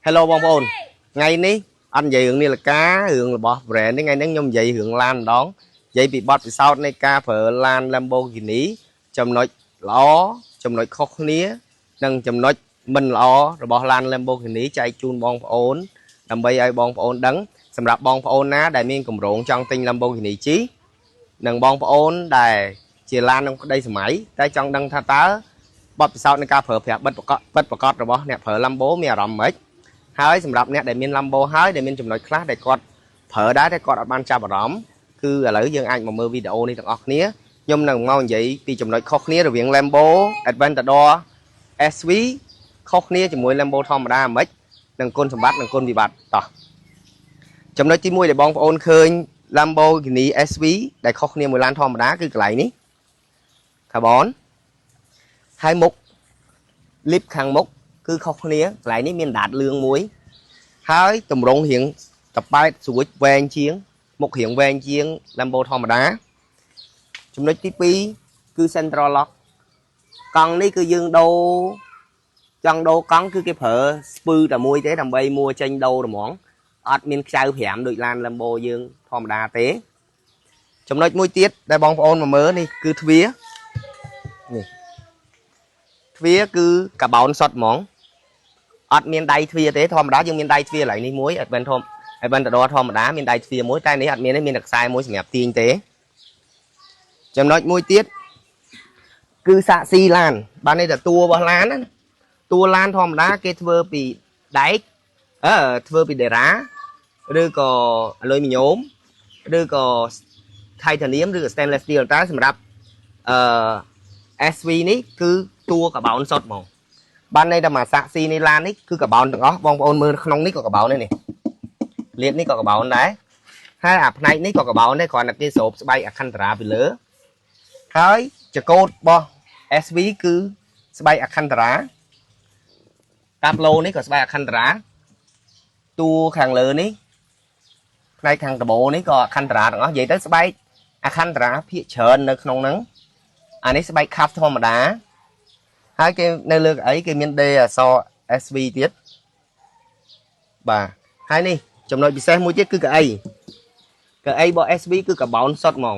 Hello បងប្អូនថ្ងៃនេះអត់និយាយរឿងនាឡិការឿងរបស់ brand ទេថ្ងៃនេះខ្ញុំនិយាយរឿងឡានម្ដងនិយាយពីបទពិសោធន៍នៃការប្រើឡាន Lamborghini ចំណុចល្អចំណុចខុសគ្នា និងចំណុចមិនល្អរបស់ឡាន Lamborghini ចែកជូនបងប្អូនដើម្បីឲ្យបងប្អូនដឹងសម្រាប់បងប្អូនណាដែលមានកម្រងចង់ទិញ Lamborghini ជិះនិងបងប្អូនដែលជាឡានក្នុងក្តីសម័យតែចង់ដឹងថាតើបទពិសោធន៍នៃការប្រើប្រាស់បិទប្រកបពិតប្រកបរបស់អ្នកប្រើ Lambo មានអារម្មណ៍ម៉េច ហើយសម្រាប់អ្នកដែលមាន Lambo ហើយដែលមានចំណុចខ្លះដែលគាត់ប្រើដែរតែគាត់អត់បានចាប់អារម្មណ៍គឺឥឡូវយើងអាចមកមើលវីដេអូនេះទាំងអស់គ្នាខ្ញុំនឹងមកនិយាយពីចំណុចខុសគ្នារវាង Lambo Aventador SV ខុសគ្នាជាមួយ Lambo ធម្មតាហ្មិចនិងគុណសម្បត្តិនិងគុណវិបត្តិតោះចំណុចទី1ដែលបងប្អូនឃើញ Lamborghini SV ដែលខុសគ្នាមួយឡានធម្មតាគឺកន្លែងនេះ carbon ហើយមុខ lip ខាងមុខគឺខុសគ្នាកន្លែងនេះមានដាតលឿងមួយ ហើយតម្រងរៀងតប៉ែតស្រួចវែងជាង មុខរៀងវែងជាង Lambo ធម្មតាចំណុចទី2គឺ Central Lock កង់នេះគឺយើងដូរចង់ដូរកង់គឺគេប្រើស្ពឺតែមួយទេដើម្បីមួចេញដូរហ្មងអត់មានខ្ចៅ5ដូចឡាន Lambo យើងធម្មតាទេ ចំណុចមួយទៀតដែលបងប្អូនមកមើលនេះគឺទ្វារនេះទ្វារគឺកាបោនសុតហ្មង អត់មានដៃទ្វារទេធម្មតាយើងមានដៃទ្វារកន្លែងនេះមួយ Aventador ធម្មតាមានដៃទ្វារមួយតែនេះអត់មានទេមានតែខ្សែមួយសម្រាប់ទាញទេចំណុចមួយទៀតគឺសាក់ស៊ីឡានបានន័យថាតួរបស់ឡានណាតួឡានធម្មតាគេធ្វើពីដែកអឺធ្វើពីដេរ៉ាឬក៏អាលុយមីញ៉ូមឬក៏ titanium ឬក៏ stainless steel តែសម្រាប់អឺ SV នេះគឺតួកាបោនសុទ្ធហ្មង បានន័យថាមួយសាក់ស៊ីនៃឡាននេះគឺកាបោនទាំងអស់បងប្អូនមើលក្នុងនេះក៏កាបោនដែរនេះលៀតនេះក៏កាបោនដែរហើយអាផ្នែកនេះក៏កាបោនដែរគ្រាន់តែគេស្រូបស្បែក Alcantara ពីលើហើយចកោតរបស់ SV គឺស្បែក Alcantara តាប្លូនេះក៏ស្បែក Alcantara តួខាងលើនេះផ្នែកខាងដបូនេះក៏ Alcantara ទាំងអស់និយាយទៅស្បែក Alcantara ភាគច្រើននៅក្នុងហ្នឹងអានេះស្បែកខាប់ធម្មតា ហើយគេនៅលើកៅអីគេមាន D អក្សរ SV ទៀតបាទហើយនេះចំណុចពិសេសមួយទៀតគឺកៅអីកៅអីរបស់ SV គឺកាបោនសុតហ្មង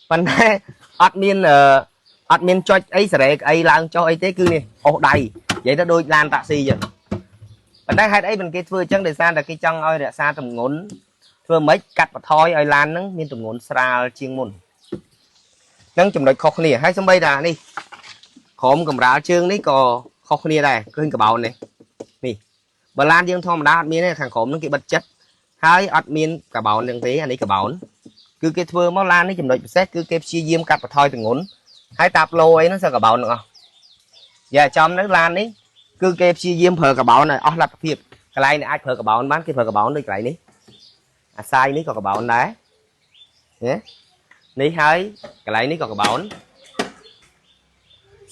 ប៉ុន្តែអត់មានអឺអត់មានចុចអីសេរីកៅអីឡើងចុះអីទេគឺនេះអូសដៃនិយាយទៅដូចឡានតាក់ស៊ីចឹងប៉ុន្តែហេតុអីមិនគេធ្វើអញ្ចឹងដោយសារតែគេចង់ឲ្យរក្សាទម្ងន់ធ្វើម៉េចកាត់បន្ថយឲ្យឡានហ្នឹងមានទម្ងន់ស្រាលជាងមុននឹងចំណុចខុសគ្នាហើយសំបីតានេះ ក្រុមកម្រាលជើងនេះក៏ខុសគ្នាដែរឃើញកបោននេះនេះបើឡានយើងធម្មតាអត់មានទេខាងក្រោមហ្នឹងគេបិទចិត្តហើយអត់មានកបោនហ្នឹងទេអានេះកបោនគឺគេធ្វើមកឡាននេះចំណុចពិសេសគឺគេព្យាយាមកាត់បន្ថយទម្ងន់ហើយតាប្លូអីហ្នឹងសើកបោនទាំងអស់យ៉ាចំទៅឡាននេះគឺគេព្យាយាមប្រើកបោនឲ្យអស់លទ្ធភាពកន្លែងដែលអាចប្រើកបោនបានគេប្រើកបោនដូចកន្លែងនេះអាសាយនេះក៏កបោនដែរណានេះហើយកន្លែងនេះក៏កបោន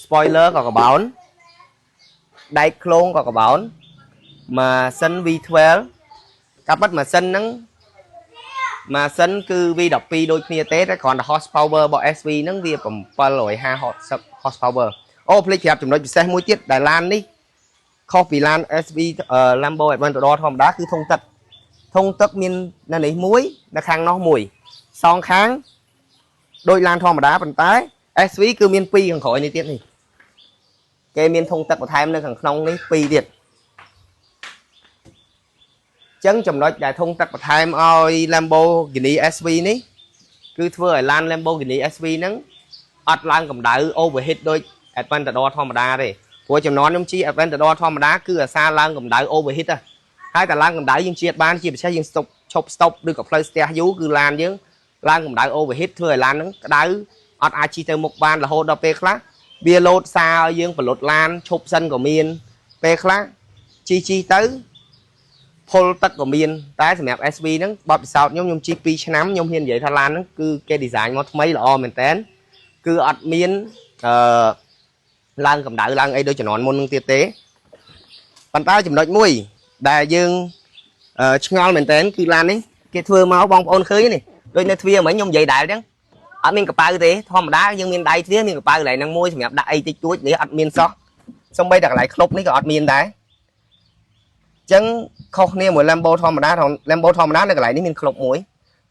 spoiler ក៏កបោនដែកឃ្លោងក៏កបោនម៉ាស៊ីន V12 កាប់បាត់ម៉ាស៊ីនហ្នឹងម៉ាស៊ីនគឺ V12 ដូចគ្នាទេតែគ្រាន់តែ horsepower របស់ SV ហ្នឹងវា750 horsepower អូភ្លេចប្រាប់ចំណុចពិសេសមួយទៀតដែលឡាននេះខុសពីឡាន SV Lambo Aventador ធម្មតាគឺធុងទឹកធុងទឹកមាននៅនេះមួយនៅខាងនោះមួយសងខាងដូចឡានធម្មតាប៉ុន្តែ SV គឺមាន2ខាងក្រោយនេះទៀតនេះគេមានធុងទឹកបន្ថែមនៅខាងក្នុងនេះ2ទៀតចឹងចំណុចដែលធុងទឹកបន្ថែមឲ្យ Lamborghini SV នេះគឺធ្វើឲ្យឡាន Lamborghini SV ហ្នឹងអត់ឡើងកម្ដៅ overheat ដូច Aventador ធម្មតាទេព្រោះចំនួនខ្ញុំជិះ Aventador ធម្មតាគឺអាសាឡើងកម្ដៅ overheat ហ៎ហើយតែឡើងកម្ដៅយើងជាតិបានជាពិសេសយើង stop ឈប់ stop ឬក៏ផ្លូវស្ទះយូរគឺឡានយើងឡើងកម្ដៅ overheat ធ្វើឲ្យឡានហ្នឹងក្ដៅអត់អាចជិះទៅមុខបានរហូតដល់ពេលខ្លះវាលោតសារឲ្យយើងបលុតឡានឈប់សិនក៏មានពេលខ្លះជិះជិះទៅពុលទឹកក៏មានតែសម្រាប់ SV ហ្នឹងបទពិសោធន៍ខ្ញុំខ្ញុំជិះ2ឆ្នាំខ្ញុំហ៊ាននិយាយថាឡានហ្នឹងគឺគេ design មកថ្មីល្អមែនតើគឺអត់មានអឺឡើងកម្ដៅឡើងអីដូចជំនាន់មុនហ្នឹងទៀតទេប៉ុន្តែចំណុចមួយដែលយើងឆ្ងល់មែនតើគឺឡាននេះគេធ្វើមកបងប្អូនឃើញនេះដូចនៅទ្វារមិញខ្ញុំនិយាយដែរអញ្ចឹងអត់មានកប៉ៅទេធម្មតាយើងមានដៃទ្វារមានកប៉ៅកន្លែងហ្នឹងមួយសម្រាប់ដាក់អីតិចតួចនេះអត់មានសោះសំបីតែកន្លែងក្លុបនេះក៏អត់មានដែរ។ ចឹងខុសគ្នាមួយ Lambo ធម្មតា Lambo ធម្មតានៅកន្លែងនេះមានក្លុបមួយ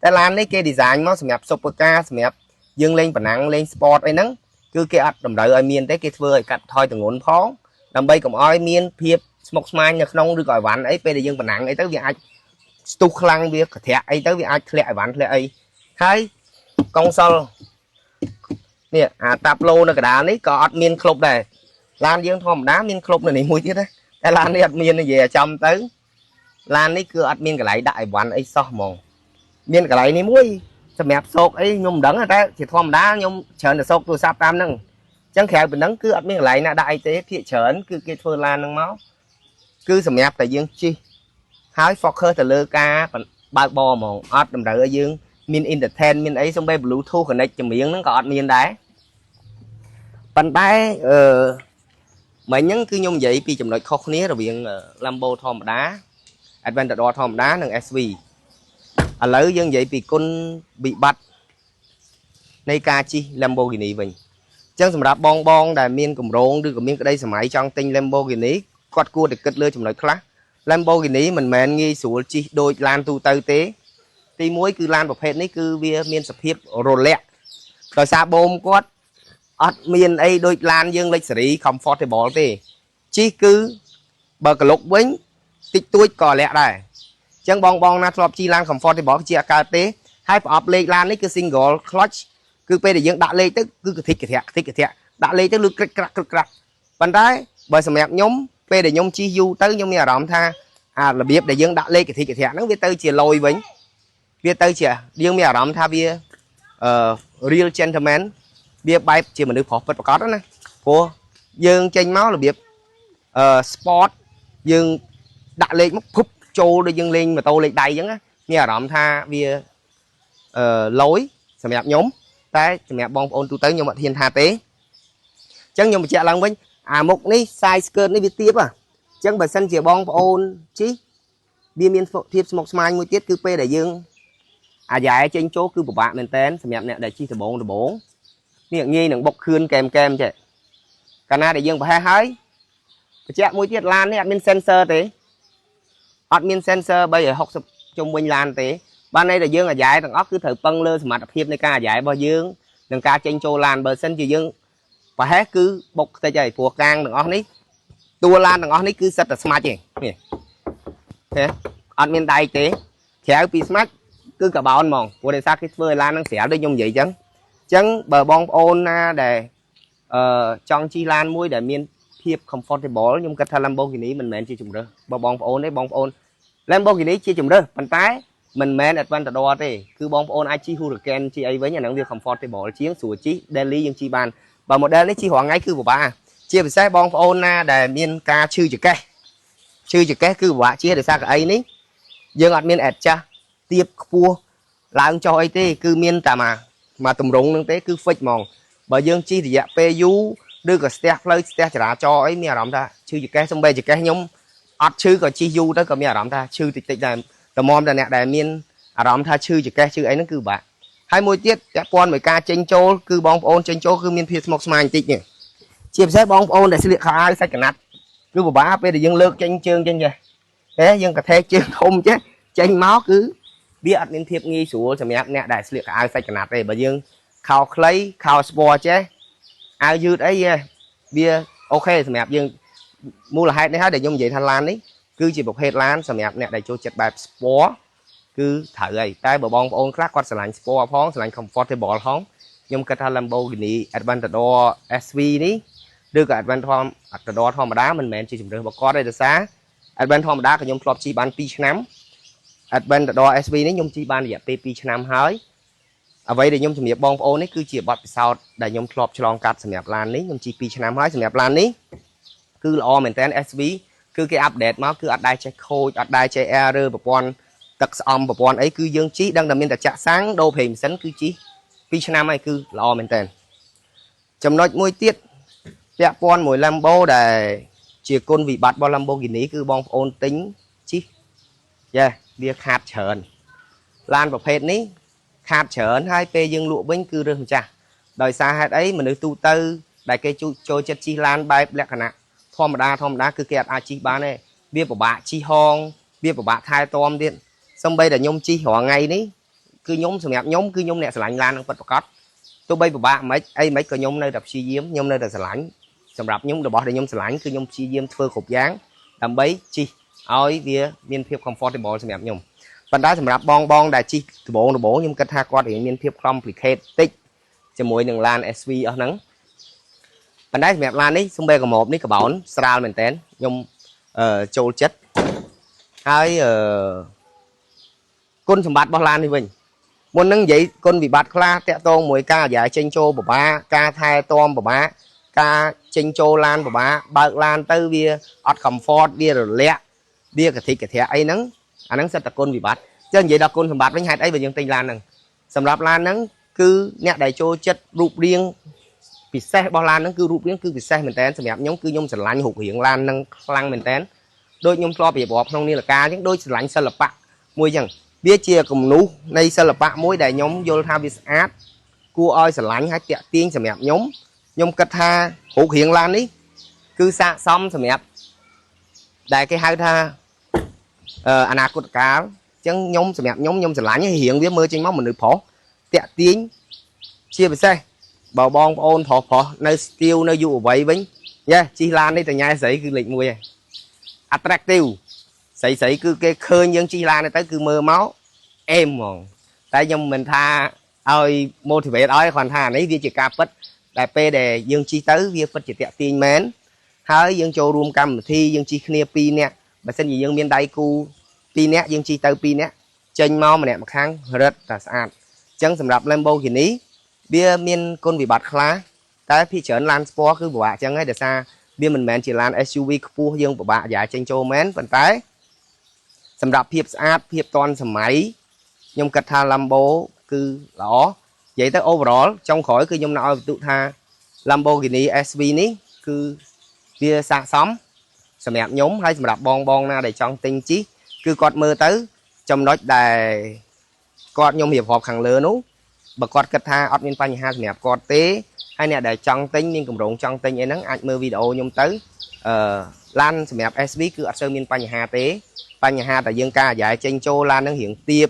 តែឡាននេះគេ design មកសម្រាប់ super car សម្រាប់យើងលេងប្រណាំងលេង sport អីហ្នឹងគឺគេអត់តម្រូវឲ្យមានទេគេធ្វើឲ្យកាត់ថយទម្ងន់ផងដើម្បីកុំឲ្យមានភាពស្មុគស្មាញនៅក្នុងឬក៏អីវ៉ាន់អីពេលដែលយើងប្រណាំងអីទៅវាអាចស្ទុះខ្លាំងវាកត្រាក់អីទៅវាអាចធ្លាក់អីវ៉ាន់ធ្លាក់អីហើយកុងសុលនេះអាតាប្លូនៅកណ្ដាលនេះក៏អត់មានក្លុបដែរឡានយើងធម្មតាមានក្លុបនៅនេះមួយទៀតណាតែឡាននេះអត់មាននិយាយឲ្យចំទៅឡាននេះគឺអត់មានកន្លែងដាក់អីវ៉ាន់អីសោះហ្មងមានកន្លែងនេះមួយសម្រាប់សោកអីខ្ញុំមិនដឹងតែជាធម្មតាខ្ញុំច្រើនតែសោកទូរស័ព្ទតាមហ្នឹងអញ្ចឹងក្រៅពីហ្នឹងគឺអត់មានកន្លែងណាដាក់អីទេភាគច្រើនគឺគេធ្វើឡានហ្នឹងមកគឺសម្រាប់តែយើងជិះហើយ focus ទៅលើការបើកបរហ្មងអត់តម្រូវឲ្យយើងមាន entertain មានអីសំបី Bluetooth connect ចម្រៀងហ្នឹងក៏អត់មានដែរប៉ុន្តែអឺមិញហ្នឹងគឺខ្ញុំនិយាយពីចំណុចខុសគ្នារវាង Lambo ធម្មតា Aventador ធម្មតានិង SV ឥឡូវយើងនិយាយពីគុណវិបត្តិនៃការជិះ Lamborghini វិញអញ្ចឹងសម្រាប់បងបងដែលមានគម្រោងឬក៏មានក្តីស្រមៃចង់ទិញ Lamborghini គាត់គួរតែគិតលើចំណុចខ្លះ Lamborghini មិនមែនងាយស្រួលជិះដូចឡានទូទៅទេ ទី1គឺឡានប្រភេទនេះគឺវាមានសភាពរលាក់ដោយសារបូមគាត់អត់មានអីដូចឡានយើងលេចសេរី comfortable ទេជិះគឺបើក្លុកវិញតិចតួចក៏លាក់ដែរអញ្ចឹងបងបងណាធ្លាប់ជិះឡាន comfortable ជាអត់កើតទេហើយប្រអប់លេខឡាននេះគឺ single clutch គឺពេលដែលយើងដាក់លេខទៅគឺកធិកកធៈកធិកកធៈដាក់លេខទៅលឺក្រិចក្រាក់ក្រិចក្រាក់ប៉ុន្តែបើសម្រាប់ខ្ញុំពេលដែលខ្ញុំជិះយូរទៅខ្ញុំមានអារម្មណ៍ថាអារបៀបដែលយើងដាក់លេខកធិកកធៈហ្នឹងវាទៅជាលយវិញវាទៅជាយើងមានអារម្មណ៍ថាវាអឺ real gentleman វាបែបជាមនុស្សប្រុសពិតប្រាកដណាព្រោះយើងចេញមករបៀបអឺ sport យើងដាក់លេខមកភុបចូលដូចយើងលេងម៉ូតូលេខដៃអញ្ចឹងណាមានអារម្មណ៍ថាវាអឺលយសម្រាប់ខ្ញុំតែសម្រាប់បងប្អូនទូទៅខ្ញុំអត់ហ៊ានថាទេអញ្ចឹងខ្ញុំបញ្ជាក់ឡើងវិញអាមុខនេះ side skirt នេះវាទាបហ៎អញ្ចឹងបើសិនជាបងប្អូនជិះវាមានភាពស្មុគស្មាញមួយទៀតគឺពេលដែលយើងអាយ៉ែចេញចូលគឺពិបាកមែនតែនសម្រាប់អ្នកដែលជិះដបងដបងនេះងាយនឹងបុកខឿនកែមកែមចេះកាលណាដែលយើងប្រហែសហើយបញ្ជាក់មួយទៀតឡាននេះអត់មាន sensor ទេអត់មាន sensor 360ជុំវិញឡានទេបានន័យថាយើងអាយ៉ែទាំងអស់គឺត្រូវពឹងលើសមត្ថភាពនៃការអាយ៉ែរបស់យើងនិងការចេញចូលឡានបើសិនជាយើងប្រហែសគឺបុកខ្ទេចហើយព្រោះកាងទាំងអស់នេះតួឡានទាំងអស់នេះគឺសិតតែស្មាច់ទេនេះទេអត់មានដែកទេក្រៅពីស្មាច់គឺកាបោនហ្មងព្រោះដោយសារគេធ្វើឲ្យឡានហ្នឹងស្រាលដូចខ្ញុំនិយាយអញ្ចឹងអញ្ចឹងបើបងប្អូនណាដែលអឺចង់ជិះឡានមួយដែលមានភាព comfortable ខ្ញុំគិតថា Lamborghini មិនមែនជាជម្រើសបើបងប្អូនទេបងប្អូន Lamborghini ជាជម្រើសប៉ុន្តែមិនមែន Aventador ទេគឺបងប្អូនអាចជិះ Huracan ជិះអីវិញអាហ្នឹងវា comfortable ជាងស្រួលជិះ daily យើងជិះបានបើ model នេះជិះរាល់ថ្ងៃគឺពិបាកជាពិសេសបងប្អូនណាដែលមានការឈឺចង្កេះឈឺចង្កេះគឺពិបាកជិះដោយសារកៅអីនេះយើងអត់មាន adjust ទៀបខ្ពស់ឡើងចុះអីទេគឺមានតែមកមកតម្រងនឹងទេគឺ fix ហ្មងបើយើងជិះរយៈពេលយូរឬក៏ស្ទះផ្លូវស្ទះចរាចរណ៍អីមានអារម្មណ៍ថាឈឺចង្កេះសំបីចង្កេះខ្ញុំអត់ឈឺក៏ជិះយូរទៅក៏មានអារម្មណ៍ថាឈឺតិចតិចដែរតម្រាំតែអ្នកដែលមានអារម្មណ៍ថាឈឺចង្កេះឈឺអីហ្នឹងគឺពិបាកហើយមួយទៀតពាក់ព័ន្ធមួយការចេញចូលគឺបងប្អូនចេញចូលគឺមានភាពស្មុគស្មាញបន្តិចនេះជាពិសេសបងប្អូនដែលស្លៀកខោអាវសាច់កណាត់គឺពិបាកពេលដែលយើងលើកចេញជើងចេញចេះទេយើងកថេកជើងធំចេះចេញមកគឺវាអត់មានភាពងាយស្រួលសម្រាប់អ្នកដែលស្លៀកខោអាវសាច់កណាត់ទេបើយើងខោខ្លីខោស្ពណ៌ចេះអាវយឺតអីវា OK សម្រាប់យើងមូលហេតុនេះហើយដែលខ្ញុំនិយាយថាឡាននេះគឺជាប្រភេទឡានសម្រាប់អ្នកដែលចូលចិត្តបែប sport គឺត្រូវហើយតែបើបងប្អូនខ្លះគាត់ស្រឡាញ់ sport ផងស្រឡាញ់ comfortable ផងខ្ញុំគិតថា Lamborghini Aventador SV នេះឬក៏ Aventador ធម្មតាមិនមែនជាជម្រើសរបស់គាត់ទេដោយសារ Aventador ធម្មតាក៏ខ្ញុំធ្លាប់ជិះបាន2ឆ្នាំ Aventador SV នេះខ្ញុំជិះបានរយៈពេល2ឆ្នាំហើយអ្វីដែលខ្ញុំជំរាបបងប្អូននេះគឺជាបទពិសោធន៍ដែលខ្ញុំធ្លាប់ឆ្លងកាត់សម្រាប់ឡាននេះខ្ញុំជិះ2ឆ្នាំហើយសម្រាប់ឡាននេះគឺល្អមែនតើ SV គឺគេ update មកគឺអត់ដែលចេះខូចអត់ដែលចេះ error ប្រព័ន្ធទឹកស្អំប្រព័ន្ធអីគឺយើងជិះដឹងតែមានតែចាក់សាំងដូរប្រេងម៉ាស៊ីនគឺជិះ2ឆ្នាំហើយគឺល្អមែនតើចំណុចមួយទៀតពាក់ព័ន្ធមួយ Lambo ដែលជាគុណវិបត្តិរបស់ Lamborghini គឺបងប្អូនទិញជិះយ៉ាវាខាតច្រើនឡានប្រភេទនេះខាតច្រើនហើយពេលយើងលក់វិញគឺរើសម្ចាស់ដោយសារហេតុអីមនុស្សទូទៅដែលគេចូលចិត្តជិះឡានបែបលក្ខណៈធម្មតាធម្មតាគឺគេអត់អាចជិះបានទេ វាពិបាកជិះហងវាពិបាកថែទាំទៀតសំបីតែខ្ញុំជិះរាល់ថ្ងៃនេះគឺខ្ញុំសម្រាប់ខ្ញុំគឺខ្ញុំអ្នកស្រឡាញ់ឡាននឹងពិតប្រាកដទោះបីពិបាកមិនអីមិនក៏ខ្ញុំនៅតែព្យាយាមខ្ញុំនៅតែស្រឡាញ់សម្រាប់ខ្ញុំរបស់ដែលខ្ញុំស្រឡាញ់គឺខ្ញុំព្យាយាមធ្វើគ្រប់យ៉ាងដើម្បីជិះឲ្យវាមានភាព comfortable សម្រាប់ខ្ញុំប៉ុន្តែសម្រាប់បងបងដែលជិះដំបូងដំបូងខ្ញុំគិតថាគាត់រៀងមានភាព complicate តិចជាមួយនឹងឡាន SV អស់ហ្នឹងប៉ុន្តែសម្រាប់ឡាននេះសំបីកម្របនេះកបោនស្រាលមែនតើខ្ញុំអឺចូលចិត្តហើយអឺគុណសម្បត្តិរបស់ឡាននេះវិញមុននឹងនិយាយគុណវិបត្តិខ្លះតាក់ទងមួយការយាយចេញចូលពិបាកការថែទាំពិបាកការចេញចូលឡានពិបាកបើកឡានទៅវាអត់ comfort វារលាក់វាកធិកធៈអីហ្នឹងអាហ្នឹងសិតតែគុណវិបត្តិចឹងនិយាយដល់គុណសម្បត្តិវិញហេតុអីបើយើងទិញឡានហ្នឹងសម្រាប់ឡានហ្នឹងគឺអ្នកដែលចូលចិត្តរូបរាងពិសេសរបស់ឡានហ្នឹងគឺរូបរាងគឺពិសេសមែនតើសម្រាប់ខ្ញុំគឺខ្ញុំស្រឡាញ់រូបរាងឡានហ្នឹងខ្លាំងមែនតើដូចខ្ញុំធ្លាប់រៀបរាប់ក្នុងនាឡិកាអញ្ចឹងដូចស្រឡាញ់សិល្បៈមួយអញ្ចឹងវាជាគំនូសនៃសិល្បៈមួយដែលខ្ញុំយល់ថាវាស្អាតគួរឲ្យស្រឡាញ់ហើយតាក់ទាញសម្រាប់ខ្ញុំខ្ញុំគិតថារូបរាងឡាននេះគឺស័ក្តិសមសម្រាប់ដែលគេហៅថាអនាគតកាលអញ្ចឹងខ្ញុំសម្រាប់ខ្ញុំខ្ញុំស្រឡាញ់ហើយរៀងវាមើលចេញមកមនុស្សប្រុសតាក់ទាញជាពិសេសបើបងប្អូនប្រុសប្រុសនៅស្ទាវនៅយុវវ័យវិញយេជិះឡាននេះតញ៉ែស្រីគឺលេខ1ហើយ attractive ស្រីស្រីគឺគេឃើញយើងជិះឡាននេះទៅគឺមើលមកអេមហ្មងតែខ្ញុំមិនថាឲ្យ motivate ឲ្យគ្រាន់ថានេះវាជាការពិតដែលពេលដែលយើងជិះទៅវាពិតជាតាក់ទាញមែនហើយយើងចូលរួមកម្មវិធីយើងជិះគ្នា2នាក់បើសិនជាយើងមានដៃគូ2នាក់យើងជិះទៅ2នាក់ចេញមកម្នាក់ម្ខាងរឹតតែស្អាតអញ្ចឹងសម្រាប់ Lamborghini វាមានគុណវិបត្តិខ្លះតែភាគច្រើនឡាន sport គឺពិបាកអញ្ចឹងហើយដោយសារវាមិនមែនជាឡាន SUV ខ្ពស់យើងពិបាកយ៉ាចេញចូលមែនប៉ុន្តែសម្រាប់ភាពស្អាតភាពទាន់សម័យខ្ញុំគិតថា Lambo គឺល្អនិយាយទៅ overall ចុងក្រោយគឺខ្ញុំនៅឲ្យបន្ទុកថា Lamborghini SV នេះគឺវាស័ក្តិសមសម្រាប់ខ្ញុំហើយសម្រាប់បងបងណាដែលចង់ទិញជិះគឺគាត់មើលទៅចំណុចដែលគាត់ខ្ញុំរៀបរាប់ខាងលើនោះបើគាត់គិតថាអត់មានបញ្ហាសម្រាប់គាត់ទេហើយអ្នកដែលចង់ទិញមានកម្រងចង់ទិញអីហ្នឹងអាចមើលវីដេអូខ្ញុំទៅអឺឡានសម្រាប់ SV គឺអត់សូវមានបញ្ហាទេបញ្ហាតែយើងការយ៉ាយចេញចូលឡានហ្នឹងរៀងទៀប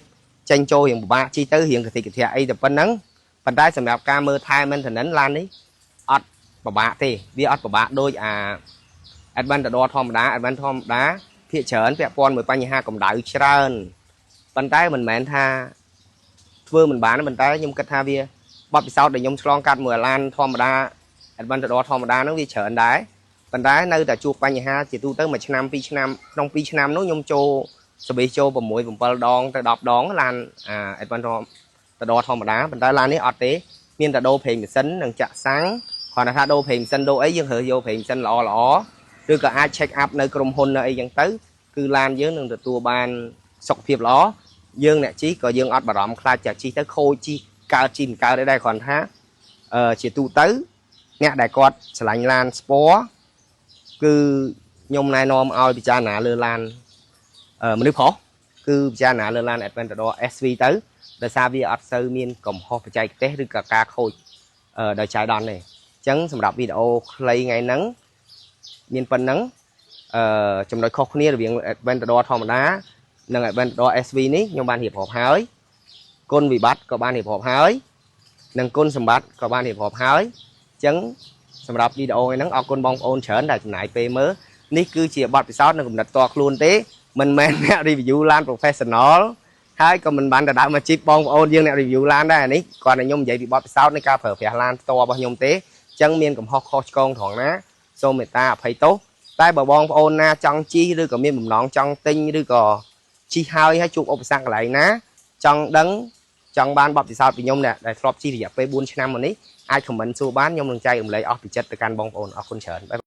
ចេញចូលរៀងពិបាកជិះទៅរៀងកតិកធៈអីតែប៉ុណ្្នឹងប៉ុន្តែសម្រាប់ការមើលថែ maintenance ឡាននេះអត់ពិបាកទេវាអត់ពិបាកដូចអា Aventador ធម្មតា Aventador ធម្មតាភាគច្រើនពាក់ព័ន្ធមួយបញ្ហាកម្ដៅច្រើនប៉ុន្តែមិនមែនថាធ្វើមិនបានប៉ុន្តែខ្ញុំគិតថាវាបទពិសោធន៍ដែលខ្ញុំឆ្លងកាត់មួយឡានធម្មតា Aventador ធម្មតាហ្នឹងវាច្រើនដែរប៉ុន្តែនៅតែជួបបញ្ហាជាទូទៅមួយឆ្នាំពីរឆ្នាំក្នុង2ឆ្នាំនោះខ្ញុំចូល service ចូល6 7ដងទៅ10ដងឡានអា Aventador ធម្មតាប៉ុន្តែឡាននេះអត់ទេមានតែដូរប្រេងម៉ាស៊ីននិងចាក់សាំងគ្រាន់តែថាដូរប្រេងម៉ាស៊ីនដូរអីយើងរើសយកប្រេងម៉ាស៊ីនល្អល្អឬក៏អាច check up នៅក្រុមហ៊ុននៅអីចឹងទៅគឺឡានយើងនឹងទទួលបានសុខភាពល្អយើងអ្នកជិះក៏យើងអត់បារម្ភខ្លាចចាជិះទៅខូចជិះកើតជិះមិនកើតអីដែរគ្រាន់ថាអឺជាទូទៅអ្នកដែលគាត់ស្រឡាញ់ឡាន sport គឺខ្ញុំណែនាំឲ្យពិចារណាលើឡានអឺមនុស្សប្រុសគឺពិចារណាលើឡាន Aventador SV ទៅដោយសារវាអត់សូវមានកំហុសបច្ចេកទេសឬក៏ការខូចអឺដោយចៃដន្យទេអញ្ចឹងសម្រាប់វីដេអូខ្លីថ្ងៃហ្នឹងមានប៉ុណ្ណឹងអឺចំណុចខុសគ្នារវាង Aventador ធម្មតានិង Aventador SV នេះខ្ញុំបានរៀបរាប់ហើយគុណវិបត្តិក៏បានរៀបរាប់ហើយនិងគុណសម្បត្តិក៏បានរៀបរាប់ហើយអញ្ចឹងសម្រាប់វីដេអូថ្ងៃហ្នឹងអរគុណបងប្អូនច្រើនដែលចំណាយពេលមើលនេះគឺជាបទពិសោធន៍និងគំនិតផ្ទាល់ខ្លួនទេមិនមែនអ្នក review ឡាន professional ហើយក៏មិនបានដដើមអាជីពបងប្អូនយើងអ្នក review ឡានដែរអានេះគាត់តែខ្ញុំនិយាយពីបទពិសោធន៍នៃការប្រើប្រាស់ឡានផ្ទាល់របស់ខ្ញុំទេអញ្ចឹងមានកំហុសខុសឆ្គងត្រង់ណាសូមមេត្តាអភ័យទោសតែបើបងប្អូនណាចង់ជិះឬក៏មានបំណងចង់ទិញឬក៏ជិះហើយហើយជួបឧបសគ្គកន្លែងណាចង់ដឹងចង់បានបទពិសោធន៍ពីខ្ញុំដែលធ្លាប់ជិះរយៈពេល4ឆ្នាំមកនេះអាច comment សួរបានខ្ញុំនឹងចែករំលែកអស់ពីចិត្តទៅកាន់បងប្អូនអរគុណច្រើន។